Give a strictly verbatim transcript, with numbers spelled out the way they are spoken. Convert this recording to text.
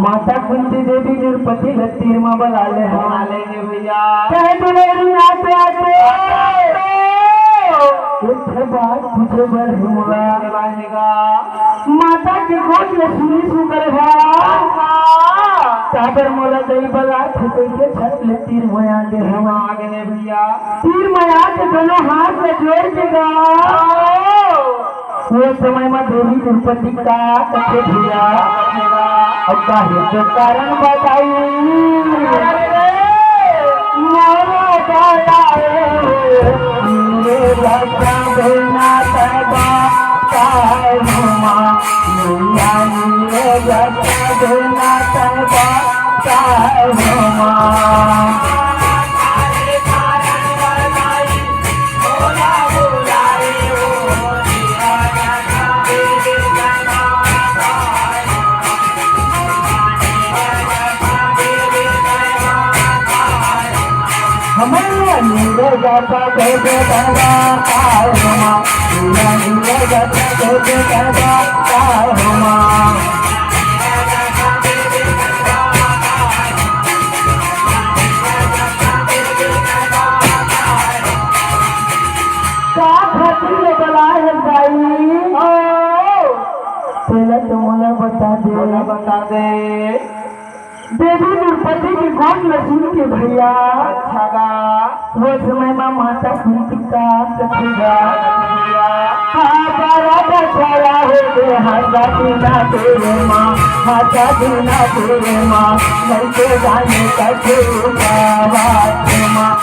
माता कुंती देवी द्रौपदी ल तीर म बला ले हवय। बला ले हे भैया। कहे दुलेरी नाथ आके एक ठे बात पूछे बर हे मोला। पूछे बर हे गा। माता के गोठ ल सुनिस हंव गा। अच्छा। काबर मोला दई बलाथे कहिके झट ले तीर म आ गे हवय। आ गे हे भैया। तीर म आके दोनों हाथ ल जोड़ के गा। ओ। ओ समय म देवी द्रौपदी का कथे भैया? अब काहे के कारण बताई? मोर दया रे, मेरे रक्षा देना तबा काहे माँ, मैया मेरे रक्षा देना तबा काहे माँ। का खातिर ले बलाए हे दाई? ओ। तेला तो मोला बता दे। मोला बता दे। देवी द्रौपदी के गोठ ल सुन के भैया। अच्छा गा। ओ समय म माता कुंती का कथे गा। भैया। हा बड़ा बचाया हो गए, हाथा दीना तेरे माँ, हाथा दीना तेरे माँ, नहीं तो जाने का बात माँ।